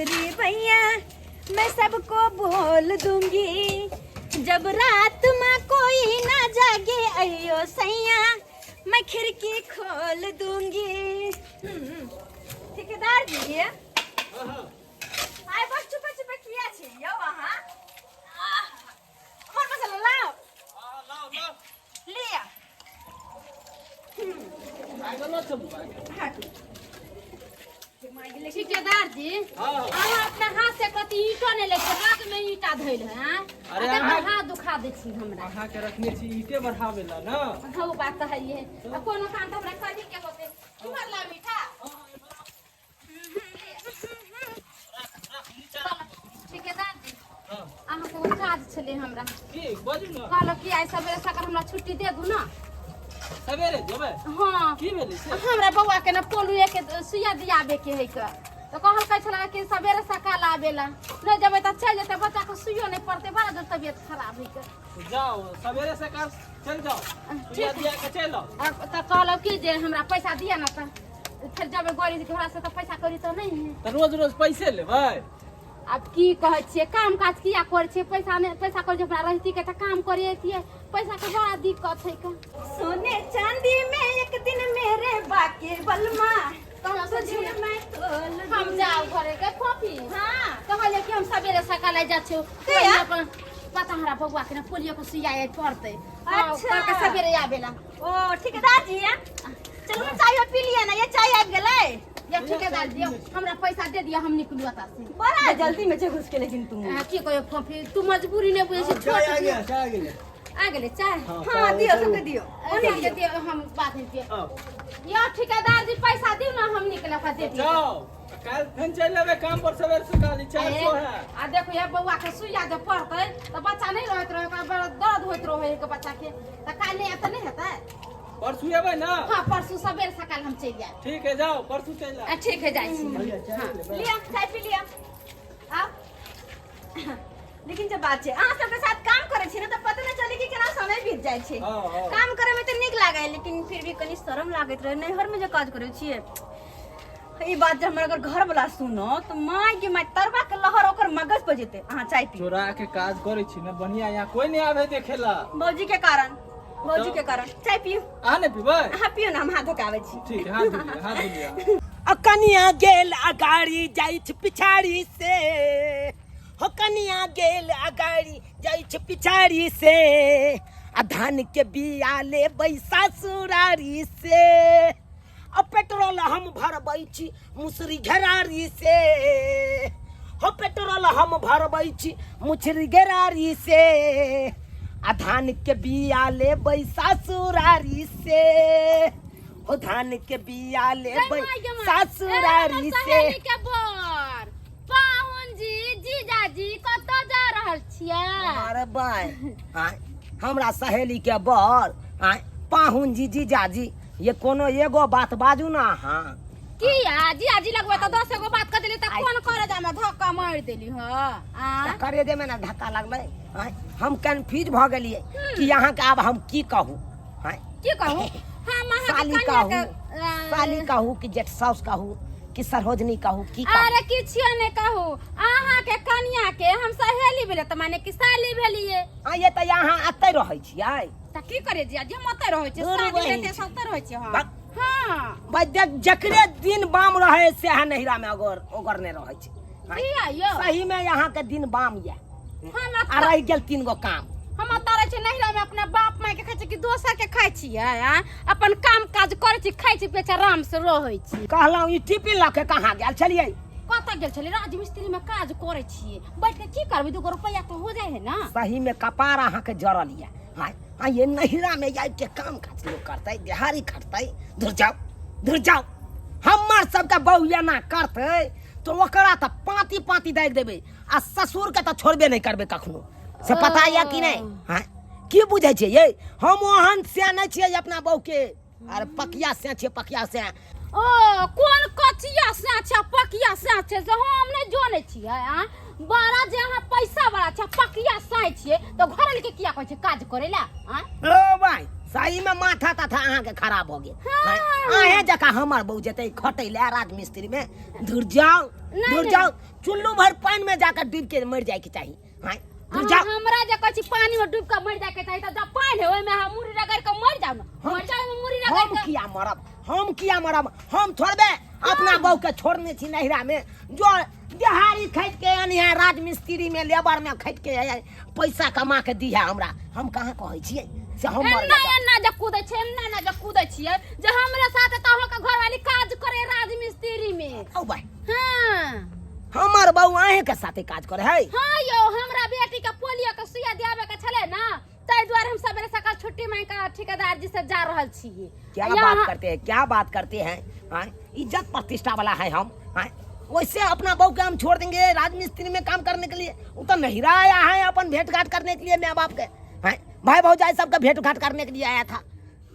बांसुरी भैया, मैं सबको बोल दूंगी, जब रात में कोई ना जागे अयो सैया, मैं खिड़की खोल दूंगी। ठेकेदार जी, आइ बस चुपे चुपे किया छी यौ अहाँ? आह, हमर मसाला लाओ। लिया। ठेकेदार जी, अहाँ अपना हाथ से कथी ईंटो नहि लै छियै, हाथ में ईंटा धइल है, आँय? अरे, आ तकर हाथ दुखा दै छी हमरा। अहाँ के रखने छी ईटे बढ़ावे ला ना। हाँ, वो बात तऽ है। आ कोनो काम तऽ हमरा करी के होतै। इम्हर ला मीठा। ठेकेदार जी, अहाँके एगो काज छलै हमरा। की बाजू ने। कहलक कि आइ सवेरे सकाल हमरा छुट्टी दे दू ने। सवेरे जेबै? हाँ। की भेलै से? हमरा बौआ के ने पोलियो के सुइया दियाबे के है के, तऽ कहलकै छलै कि सवेरे सकाल आबे ला। नहि जेबै तऽ चलि जेतै, बच्चा के सुइयो नहि पड़तै, बड़ा जोर तबियत खराब है के। तो जाओ, सवेरे सकाल चल जाओ, सुइया दिया के चलि आउ। आ तऽ कहलक कि जे हमरा पैसा दिया ने, तऽ फेर जेबै गड़ी घोड़ा से, तऽ पैसा कौड़ी तऽ नहि है। तऽ रोज रोज पैसे लेबै? आब की कहै छियै, काम काज किया करै छियै? पैसा नहि, पैसा कौड़ी हमरा रहिती के तऽ काम करितियै, पैसा के बड़ा दिक्कत है के। सोने चांदी में एक दिन मेरे बाके बलमा, कहलहुँ से तुझे मैं तोल हम जाउ घरे के फोफी। हाँ। कहलियै कि हम सवेरे सकाल जाइ छियौ। किया? अपन पता हमरा बौआ के ने पोलियो के सुइया आइ पड़तै। अच्छा। कहलकै सवेरे आबे ला। ओ ठेकेदार जी, चलू ने, चाय पी लिअ ने, ये चाय आबि गेलै। या ठेकेदार जी, हमरा पैसा दे दिअ, हम निकलू एतऽ से। बड़ा जल्दी में छै घुस के लेकिन तू। की कहियो फोफी, तू मजबूरी नहि बुझै छी, छोट चाय आ गया, चाय आ गेलै। आ गेलै चाय? हाँ, दियौ, सबके दियौ। ओने दियौ, हम बात नहि दियौ। आउ। यौ ठेकेदार जी, पैसा दियौ ने, हम निकलब, ओकरा दे दियौ। जाओ, काल्हि फेर चलि एबै काम पर सवेरे सकाल, 400 है। आ देखो, ये बौआ के सुइया जे पड़तै तऽ बच्चा नहि रहैत रहै, ओकरा बड़ा दर्द होइत रहै के बच्चा के, तऽ काल्हि नहि आयब तऽ नहि हेतै? परसू एबै ना? हाँ, परसू सवेरे सकाल हम चलि जायब। ठीक है, जाओ, परसू चलि आउ। आ, ठीक है, जाइ छी। लिअ, चाय पी लिअ। आउ। लेकिन जे बात छै, अहाँ सबके साथ काम करै छी ने तऽ पता नहि चलै कि केना समय बीत जाइ छै। हाँ, हाँ। काम करे में तऽ नीक लागै, लेकिन फिर भी कनी शरम लागैत रहै नैहर में जे काज करै छियै। ई बात जे हमर अगर घर वाला सुनो तऽ माय के माय, तरवा के लहर ओकर मगज पर जेतै। अहाँ चाय पी। चोरा के काज करै छी ने बढ़िया, यहाँ कोई नहीं आवे देखेला। भौजी के कारण, भौजी के कारण। चाय पियू। अहाँ नहि पीबै? अहाँ पियू ने, हम हाथ धो के आबै छी। ठीक है, हाथ धो लिअ, हाथ धो लिअ। आ कनिया गेल अगाड़ी जाइ छै पिछाड़ी से, हो कनिया गेल अगाड़ी जाइ छै पिछाड़ी से, आ धान के बिया लेबै ससुरारी से, आ पेट्रोल हम भरबै छी मुसरी घेरारी से, हो पेट्रोल हम भरबै छी मुसरी घेरारी से, आ धान के बिया लेबै ससुरारी से, हो धान के बिया लेबै ससुरारी से। सहेली के बर, पाहुन जी, जीजाजी, कतऽ जा रहल छियै? अरे बाय आँय, हमरा सहेली के बर, आँय, पाहुन जी, जीजाजी, ये कोनो एगो बात बाजू ना अहाँ। किया जीजाजी लगबै तऽ 10 एगो बात कह देली, तऽ कोन करे जामे धक्का मारि देली? हँ, आँय? तऽ करे देमे ने धक्का लगलै। आँय, हम कन्फ्यूज भऽ गेलियै कि अहाँके आब हम की कहू। आँय? की कहू हम अहाँके? साली कनिया कहू के, साली कहू कि जेठ साउस कहू कि सरोजनी कहू, की कहू? अरे किछो नहि कहू, अहाँके कनिया के हम सहेली भेलै तऽ माने कि साली भेलियै। आ ये तऽ अहाँ एतै रहै छियै? तऽ की करे जिया जे हम ओतऽ रहै छियै। दूर शादी बहिन हेतै छी। से ओतऽ रहै छियै हम। बक। हँ भाइ देख, जकरे दिन बाम रहे सएह नैहरा में अगर ओगरने रहै छै। किया यौ? सही में अहाँके दिन बाम यऽ। हम आ रहि गेल 3 गो काम। हम ओतऽ रहै छियै नैहरा में, अपना बाप माय के खाइ छियै कि दोसर के खाइ छियै? आ अपन काम काज करै छी, खाइ छी, पियै छी, आराम से रहै छी। कहलहुँ ई टिफिन लऽ के कहाँ गेल छलियै? कतऽ गेल छलियै? राजमिस्त्री में काज करै छियै, बैठ के की करबै, 2 गो रुपैआ तऽ हो जाइ है ना। सही में कपार अहाँके जरल यऽ। हाँ हाँ, ये नैहरा में जाय के काम काज लोग करतै, दिहाड़ी खटतै? दूर जाओ, दूर जाओ। हमर सबके बहु एना करतै तो ओकरा तऽ पाँति पाँति दागि देबै, आ ससुर के तऽ छोड़बे नहि करबै कखनो, से पता यऽ कि नहि? हाँ, की बुझै छियै ये? हम ओहन से नहि छियै अपना बहु के। अरे पकिया से छियै, पकिया से। ओ कोन कचिया से छै, पकिया से छै, से हम नहि जानै छियै। आ बड़ा जे अहाँ पैसा बड़ा छै, पकिया से छियै, तऽ घर के किया कहै छै काज करै ला? आ ओ भाई, सही में माथा तथा अहाँके खराब हो गेल। अहें जकाँ हमर बहू जेतै खटै लए राजमिस्त्री में। धुर जाओ, नहीं, धुर नहीं। जाओ, चुल्लू भर पानि में जाकर डूब के मर जाए के चाही। हाँ, धुर जाओ। हमरा जे कहै छी पानी में डूब के मर जाए के चाही, त जब पानि है ओहिमे अहाँ मुड़ी रगड़ के मर जाउ ने। मर जाउ ओहिमे मुड़ी रगड़ हम के। किया मरब, हम किया मरब? हम थोड़बे अपना बहू के छोड़ने छी नैहरा में, जो देहाड़ी खटि के अनिहा राजमिस्त्री में लेबर में खटि के आय, पैसा कमा के दिहा हमरा। हम कहाँ कहै छियै से हम मर एना जाब। एना जे कूदै छै, एना एना जे कूदै छियै जे हमरा साथे तऽ अहाँके घरवाली काज करे राजमिस्त्री में। औ भाई। हाँ। हमर बहू अहें के साथे काज करे है। हाँ यौ, हमरा बेटी के पोलियो के सुइया दियाबे के छलै ना, ताहि दुआरे हम सबेरे सकाल छुट्टी मांगि के ठेकेदार जी से जा रहल छियै। क्या यहाँ बात करते हैं, क्या बात करते हैं। हाँ, इज्जत प्रतिष्ठा वाला है हम। हाँ, वैसे अपना बहू के हम छोड़ देंगे राजमिस्त्री में काम करने के लिए? वो तो नहिरा आया है अपन भेंट घाट करने के लिए, माँ बाप के, हाँ, भाई भौजाई सबका भेंट घाट करने के लिए आया था।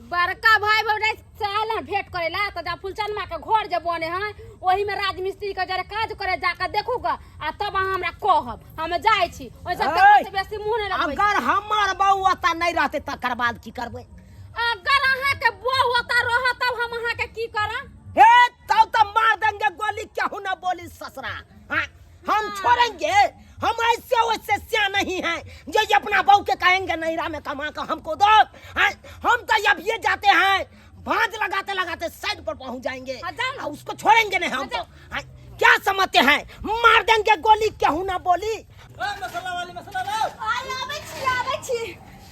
बड़का भाई भौजाई से आयल हन भेंट करे ला, तऽ जा फुलचनमा के घर जे बने हन ओही में राजमिस्त्री के जरे काज करे जाके देखू ग, आ तब अहाँ हमरा कहब। हम जाइ छी, ओहि सब ऐ, से बेसी मुँह नहि लगबै छी। अगर हमर बहू ओतऽ नहि रहतै तकर बाद की करबै? अगर अहाँके बहू ओतऽ रहत तब हम अहाँके की करब? हे, तब तो मार देंगे गोली, केहू ना बोली ससुरा। हाँ, हम छोड़ेंगे? हम ऐसे वैसे सिया नहीं हैं जो ये अपना बहू के कहेंगे नैहरा में कमा कर हमको दो। हाँ, हम तो अब ये जाते हैं भांज लगाते लगाते साइड पर पहुंच जाएंगे। हाँ, जाओ ना। और उसको छोड़ेंगे नहीं हम हाँ, तो। जाओ। हाँ, क्या समझते हैं, मार देंगे गोली, केहू ना बोली। ए, मसाला वाली मसाला लाओ। आय, आबै छी, आबै छी।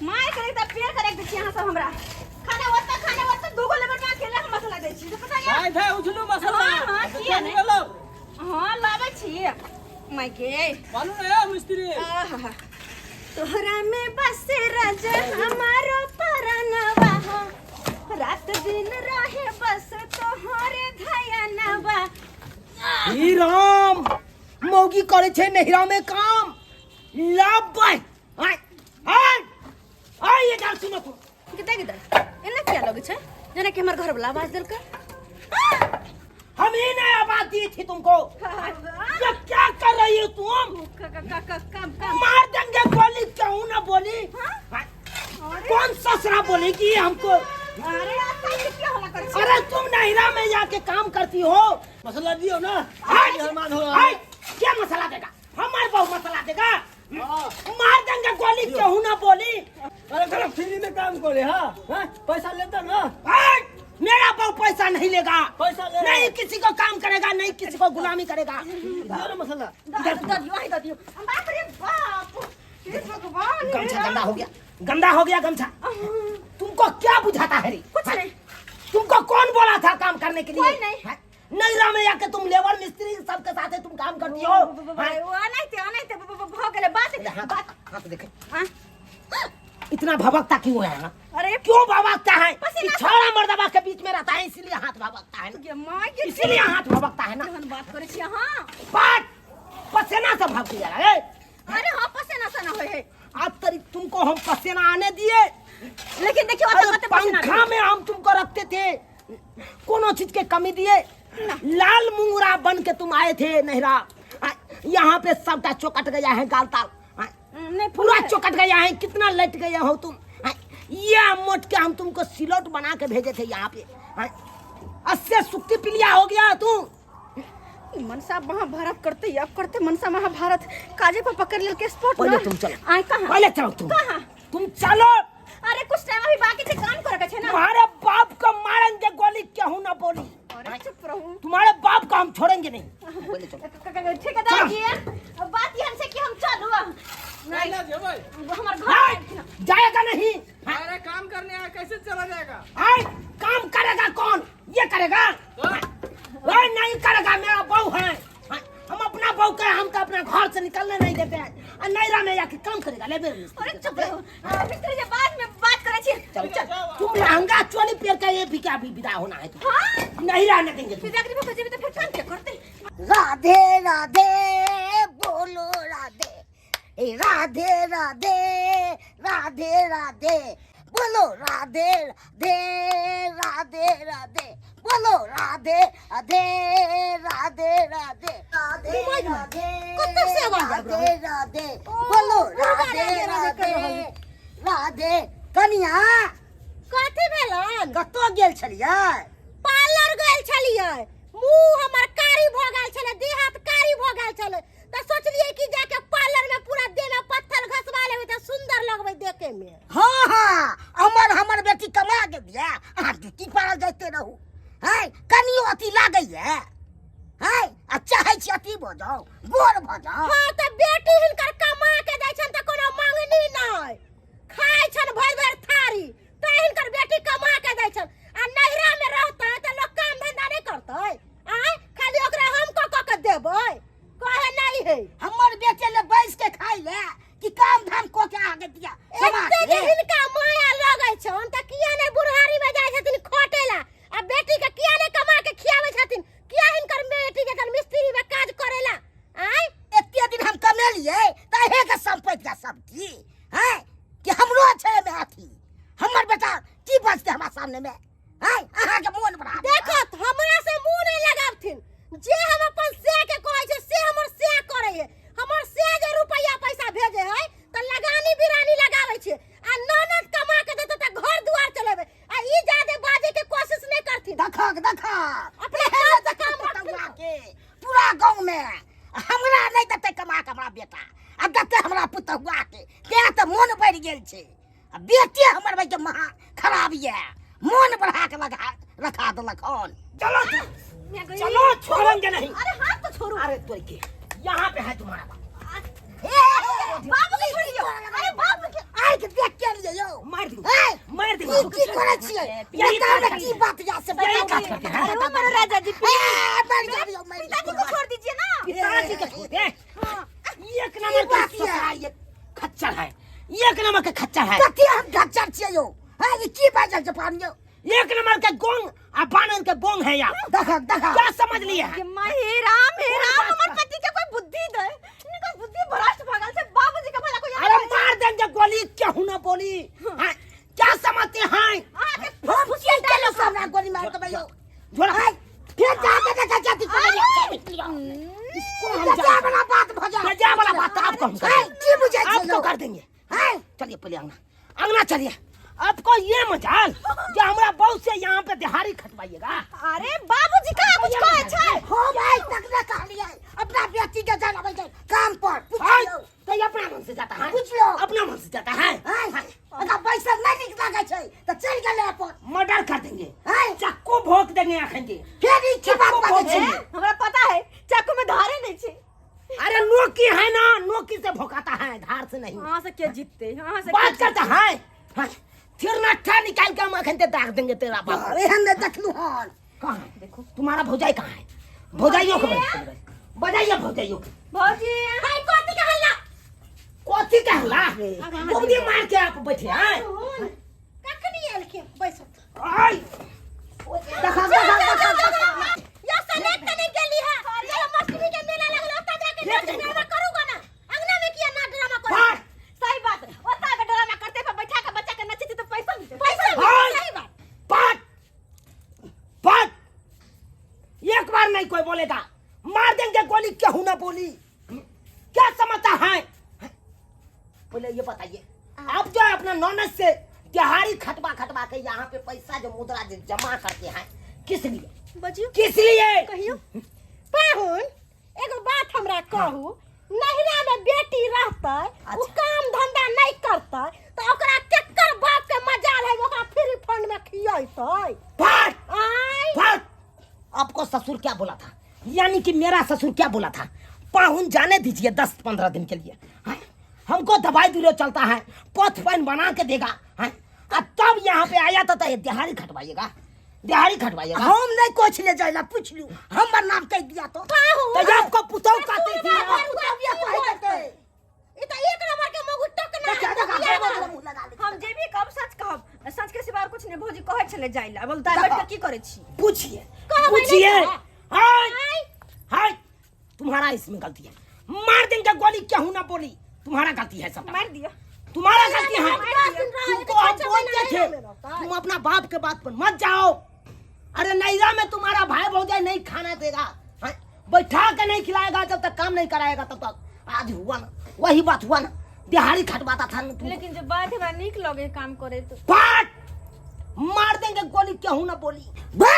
माय करे त पेड़ करे दै छी अहाँ सब हमरा। खाना ओतऽ, खाना ओतऽ, दूगो लेबर में अकेले हम मसाला दै छी, पता या? भाई, भाई, उछलू मसाला। हाँ, हाँ, किया नहीं? लाओ। हाँ, लाबै छी। माय गे। मालूम है यार, मिस्त्री। आहा। तोहरा में बस राजा हमारो परनवा हो, रात दिन रहे बस तोहरे धयनवा। ही राम, मौगी करे छे नहिरा में काम। लाभ भाई, आय, आय, आय, ये गाल सुनो तू। कितना कितना एना किया लगे छे जेना कि हमर घर वाला आवाज देलकै। हम ही ने आवाज दी थी तुमको। ये क्या कर रही हो तुम? कम कम। मार देंगे गोली, क्यों ना बोली? हाँ? कौन ससुरा बोलेगी हमको? अरे, ऐसा ही क्या होला करे छे? अरे तुम नहिरा में जाके काम करती हो। मसाला दियो ना। आय, मेहमान हो। आय, क्या मसाला देगा? हमारे बहू मसाला देगा? हाँ। मार देंगे गोली, क्यों ना बोली? अरे घर फ्री में काम करे। हाँ, हाँ, पैसा लेता ना। आय, मेरा बहू पैसा नहीं लेगा। पैसा ले। नहीं किसी को काम करेगा, नहीं किसी को गुलामी करेगा। दियो ना मसाला। द दियो, आई द दियो। बाप रे बाप, हे भगवान। गमछा गंदा हो गया, गंदा हो गया गमछा। तुमको क्या बुझाता है रे? कुछ नहीं। तुमको कौन बोला था काम करने के लिए? कोई नहीं। हाँ? नैहरा में जाके तुम लेबर मिस्त्री सबके साथ तुम काम करती हो। हाँ? अनाइते अनाइते भ गेलै बात। हाथ बात हाथ देखे। हाँ? इतना भभकता क्यों है? हाँ? अरे क्यों भभकता है? पसीना कि छोरा मर्दबा के बीच में रहता है इसलिए हाथ भभकता है ना। गे माय गे, इसीलिए हाथ भभकता है ना। केहन बात करै छी अहाँ? बात पसीना से भभक जा रहा है। अरे हाँ, पसीना से ना होय है। आज तक तुमको हम पसीना आने दिए, लेकिन देखियो अरे ओतऽ कते पसीना पंखा में हम तुमको रखते थे, कोनो चीज के कमी दिए? लाल मुंगरा बन के तुम आए थे नहरा, यहाँ पे सबटा चौकट गया है गाल ताल। नहीं, पूरा चौकट गया है, कितना लट गया हो तुम। ये मोट के हम तुमको सिलोट बना के भेजे थे यहाँ पे। अस्से सुक्ति पिलिया हो गया तू। मनसा महाभारत करते अब करते मनसा महाभारत काजे पर पकड़ लेल के स्पॉट। पहले तुम चलो। आय कहाँ? पहले चलो तुम। कहाँ? तुम चलो। अरे कुछ टाइम अभी बाकी छै, काम करे के छै ना। तुम्हारे बाप को मारेंगे गोली, क्यों ना बोली? अरे चुप रहू। तुम्हारे बाप को हम छोड़ेंगे नहीं। पहले चलो। ठेकेदार जी, अब बात ये हमसे कि हम चलू नहीं, ना जेबै। हमर घर नहीं, आयल ना। जाएगा नहीं। अरे काम करने आया, कैसे चला जाएगा? आए, काम करेगा कौन? ये करेगा? तो? वह नहीं करेगा, मेरा बहू है। हम अपना बहू के हम तो अपना घर से निकलने नहीं देते हैं, और नैरा में जाके काम करेगा ले मेरे मिस्त्री। अरे चुप रहो। मिस्त्री जी बाद में बात करे छी। चल, चल। तुम लहंगा चोली पहन के ये भी क्या अभी विदा होना है तुम? हाँ? नहीं रहने देंगे फिर जाकर भी तो फिर काम क्या करते? राधे राधे बोलो राधे, ए राधे राधे राधे राधे बोलो राधे राधे राधे राधे बोलो राधे राधे राधे राधे राधे राधे कत्ते से आवाज आबि रहल? राधे राधे बोलो राधे राधे राधे कर राधे रहल। राधे। कनिया कथी भेलन? कतऽ गेल छलियै? पार्लर गेल छलियै, मुंह हमर कारी भऽ गेल छलै, देह हाथ कारी भऽ गेल छलै, तऽ सोचलियै कि जाके पार्लर में पूरा देह में पत्थर घसवा लेबै तऽ सुंदर लगबै देखे में। हाँ हाँ, हमर हमर बेटी कमा गेल ये, अहाँ ड्यूटी पारल जाइते रहू। हैं, कनियो अथी लागैए? हैं, आ चाहै छी अथी भऽ जाउ, गोर भऽ जाउ। हाँ तऽ बेटी हिनकर कमा के दै छनि तऽ कोनो मांगनी नहि, खाइ छनि भरि भरि थारी, तऽ हिनकर बेटी कमा के दै छनि। आ नैहरा में रहतै तऽ लोक काम धंधा नहि करतै? आँय, खाली ओकरा हम कऽ कऽ के देबै, कहे नहीं है। हमर बेटे ले बैस के खाइ ले कि काम धाम कऽ के अहाँके दिया कमा एते जे के? हिनका माया लगै छनि तऽ किया नहि बुढ़ारी में जाइ छथिन खटेला, आ बेटी के किया नहि कमा के खियाबै छथिन? किया हिनकर बेटी जखन मिस्त्री में काज करेला? आँय, एते दिन हम कमेलियै तऽ अहेके सम्पत्ति के सब की हैं कि हमरो छै एहिमे अथी? हमर बेटा की बजतै हमरा सामने में? हैं, अहाँके मोन बढ़ा देखत, हमरा से मुंह नहीं लगाबथिन। जे हम अपन से के कहै छै से हमर से करै है। हमर से जे रुपैया पैसा भेजे है तऽ लगानी बिरानी लगाबै छै, आ ननद कमा के देतै तऽ घर दुआर चलेबै। आ ई जादे बाजे के कोशिश नहीं करथिन। देखक देखक, अपने हाथ से काम रखथिन। पुतौआ के पूरा गाँव में हमरा नहीं देतै कमा के हमरा बेटा, आ देतै हमरा पुतौआ के। तें तऽ मोन बढ़ि गेल छै, आ बेटे हमर भाई के महा खराब ये, मोन बढ़ा के लगा रखा देलक हन। चलो चलो, छोड़ेंगे नहीं। अरे हाथ तो छोड़ो। अरे तो के यहाँ पे है तुम्हारा बाप। बाबू के छोड़ियो। अरे बाबू के आइ के देख के लिए यो मार दू, ए, मार दू। ई की करै छियै? यही बताउ ने काज की बात या से यही बताउ काज ने। करते हैं। अरे वो हमारे राजा जी, ए, मर जाबियो, मर पिताजी जाबियो। को छोड़ दीजिए ना। पिताजी के छोड़ दे। एक नंबर की का बात ये? ससुरा, ये खच्चर है, एक नंबर के खच्चर है। कथी हम खच्चर छियै यौ? हैं, ई की बाजल छै पान यौ? एक नंबर के गोंग आ बानर के बोंग है यार। देखक देखक, क्या समझ लिए हैं? कि माय हे राम हे कोन राम, बात हमर का? पति के कोई बुद्धि दे, इनका बुद्धि भ्रष्ट भऽ गेल छै। बाबूजी के भला कोई अरे मार देंगे गोली, क्यों ना बोली? हाँ, क्या समझते हैं? अहाँके हम की केलहुँ से हमरा गोली मार देबै यौ? झोला हैं, फेर जा के देखै छथि कोन इसको हम बेजा जा वाला बात भऽ जाए। बेजा वाला बात आपको हम कर हैं, देंगे। की बुझै छियै आपको यौ? कर देंगे। हैं? चलिए पहले अंगना अंगना चलिए। आपको ये मजाल जो हमरा बहू से यहाँ पे दिहाड़ी खटवाइएगा। अरे बाबूजी कहाँ कुछ कहै छै? हम आइ तक न कहलियै अपना बेटी के जनाबै छै काम पर। हाय, पुछियौ। तो ये अपना मन से जाता है। पुछियौ। अपना मन से जाता है। हैं, अगर बैसल नहि नीक लागै छै तऽ चलि गेलै अपन। मर्डर कर देंगे, हैं? चाकू भोंक देंगे अखन के। फेर ई की बात बाजै ए, छै? हमरा पता है चाकू में धारे नहीं छै। अरे नोकी है ना, नोकी से भोकाता है, धार से नहीं। अहाँ से के जीतते? अहाँ से बात के करता है। हाँ, फिर नट्ठा निकाल के हम अखन ते दाग देंगे तेरा बाप। अरे हम नहि देखलहुँ हन। कहाँ है? देखो तुम्हारा भौजाई कहाँ है? भौजाइयों को बजाइए, भौजाइयों को। भौजी हाय, कथी के हल्ला? कथी के हल्ला? बुद्धि मार के आप बैठे हैं। कखनी एलखिन? बैसत। आय। देखा देखा देखा देखा। या सलेक्ट नहीं गेली है। जब मछली के मेला लगल ओतऽ जाके नाच ड्रामा करूगा ना। अंगना में किया ना ड्रामा करू? बात। सही बात, ओतऽ के ड्रामा करते पर बैठा के बच्चा के नचेती तो पैसा मिलते। पैसा मिलते, हाय। सही बात। बात बात, एक बार नहीं कोई बोलेगा, मार देंगे गोली, क्यों ना बोली? क्या समझता है? पहले ये बताइए, आप जो अपना ननद से दिहाड़ी खटवा खटवा के यहाँ पे पैसा जो मुद्रा जो जमा करते हैं, किस लिए? बजियो। किस लिए? कहियो। पाहुन, एगो बात हमरा कहू, नहिरा में बेटी रहतै, उ काम धंधा नहीं करतै तऽ ओकरा केकर बाप के मजाल है ओकरा फ्री फंड में खियैतै? बात आय। बात, आपको ससुर क्या बोला था? यानी कि मेरा ससुर क्या बोला था? पाहुन जाने दीजिए 10-15 दिन के लिए, हाँ? हमको दवाई दूरो चलता है, पथ पान बना के देगा, हाँ? आ तब यहाँ पे आया था तो ये दिहाड़ी खटवाइएगा, दिहाड़ी खटवाइएगा। हम नहीं कुछ ले जाइला, पूछलू हमर नाम कह दिया तो। पाहुन, तो ये आपको पुतौ कहती थी ना। पुतौया कहै देतै। ई तऽ एक नंबर के मगु टकना देखा है, देखा, बकिया गोबर वाला। मुँह लगा ले। हम जे भी कहब सच कहब, सच के सिवा और कुछ नहीं। भौजी कहै छलै जाइला, बोल दाइ बैठ के की करै छी? पूछिए, कहबै नहीं पूछिए। तऽ। हाय हाय, तुम्हारा इसमें गलती है, मार देंगे गोली, क्यों ना बोली? तुम्हारा गलती है सब, मार दिया। तुम्हारा गलती है। मार दिया। तुमको हम बोलते थे तुम अपना बाप के बात पर मत जाओ। अरे नैरा में तुम्हारा भाई भौजाई नहीं खाना देगा, हाँ? बैठा के नहीं खिलाएगा जब तक काम नहीं कराएगा तब तक। आज हुआ ना वही बात हुआ ना, दिहाड़ी खटवाता था ना तुमको। लेकिन जब बात हमरा नीक लगे काम करे तो। बात मार देंगे गोली केहू ना बोली। बा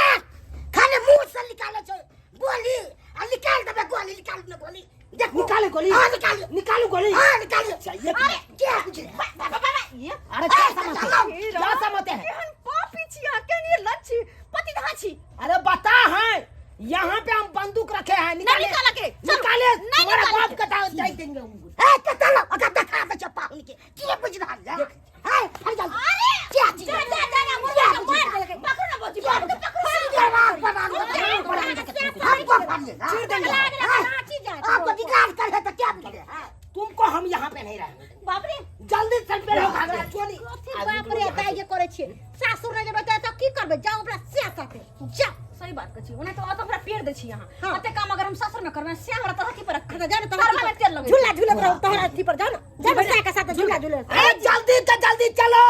खाली मुंह से निकाले छै गोली आ निकाल देबे गोली, निकाल ने गोली, देखो निकाले गोली। हां निकालियो, निकालू गोली। हां निकालियो। चाहिए। अरे क्या बुझे बाबा बाबा ये अरे क्या समझते हैं, क्या समझते हैं? केहन पापी छी अहाँ, केहन निर्लज्ज छी, पति छी। अरे बता है, यहाँ पे हम बंदूक रखे हैं। निकाले, निकाला के, चलो। निकाले, नहीं तुम्हारा निकाले बाप के। का दाव दे देंगे उनको। ए कतल अगर देखा दे छै पाहुन के की बुझ रहल है? ए फट जा। अरे क्या चीज? जा जा जा जा, क्या मुर्गा बुझ मार देलकै। पकड़ू ना भौजी, पकड़ू, पकड़ू। सीधे राग बना दे, हमको फाड़िएगा। चीर देंगे। रांची जाए आपको निकाल कर है तो क्या करे? तुमको हम यहाँ पे नहीं रहेंगे। बाप रे, जल्दी से पहनो घाघरा चोली। कथी बाप रे दाइ के करै छियै? सासुर नहि जेबै तऽ की करबै? जाउ ओकरा से साथे जाउ। सही बात कहै छी। ओना तऽ ओतऽ हमरा पेड़ दै छी अहाँ। हाँ। एते काम अगर हम सासुर में करबै, से हमरा तरहथी पर रख। जा ने तरवा में तेल लगै। झूला झूलत रहू तोहरा अथी पर, जाउ ने, जाउ ने साया के साथे झूला झूलत। अरे जल्दी से जल्दी चलो,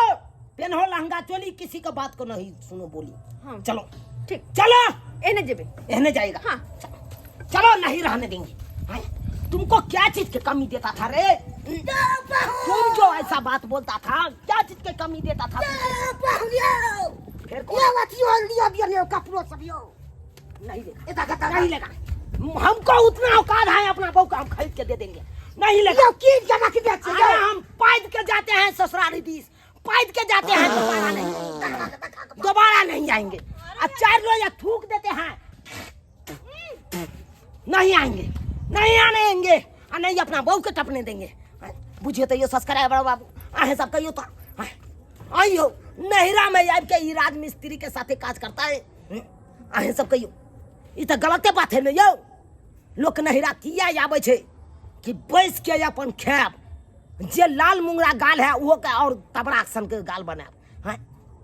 पहनो लहंगा चोली, किसी का बात को नहीं सुनो बोली। हाँ। चलो। ठीक। चलो। एने जेबै। एहने जाएगा। हाँ। चलो, नहीं रहने देंगे। हाँ? तुमको क्या चीज के कमी देता था रे? तुम जो ऐसा बात बोलता था, क्या चीज के कमी देता था तुमको? फिर कौन? यो अथियो लियो दियो लियो कपड़ो सब यो। नहीं लेगा। एता कता नहीं लेगा। हमको उतना औकात है, अपना बहू का हम खरीद के दे देंगे। नहीं लेगा। यो की जगह के दे छै? अरे हम पैद के जाते हैं ससुराली दीस, पैद के जाते हैं, दोबारा नहीं, दोबारा नहीं आएंगे। अब चार लोग या थूक देते हैं, नहीं आएंगे, नहीं आने देंगे आ नहीं अपना बहू के टपने देंगे। बुझियो तो यो संस्कार है बड़ा बाबू, आहे सब कहियो तो आइयो नहिरा में आबि के ई राज मिस्त्री के साथे काज करता है। आहे सब कहियो ई तो गलते बात है ने यौ। लोक नहिरा किया आबै छै कि बैस के अपन खायब, जे लाल मुंगरा गाल है ओहो के और तबरा सन के गाल बनायब, हाँ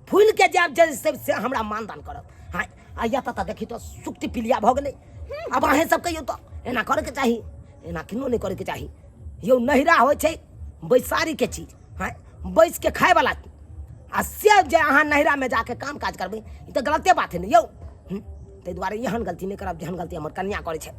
फूल के जायब जे से हमरा मानदान करब। हाँ आ या तऽ देखी तो सुक्ति पिलिया भऽ गेलै। आब अहें सब कहियो तो एना करैके चाही, एना किनो नहि करैके चाही यौ। नहिरा होइ छै बैसारीके चीज, हाँ बैस के खायवला, आ से जे अहाँ नहिरामे जाके काम काज करबै ई तऽ गलते बात है ने यौ। ताहि दुआरे एहन गलती नहि करब जेहन गलती हमर कन्या करै छै।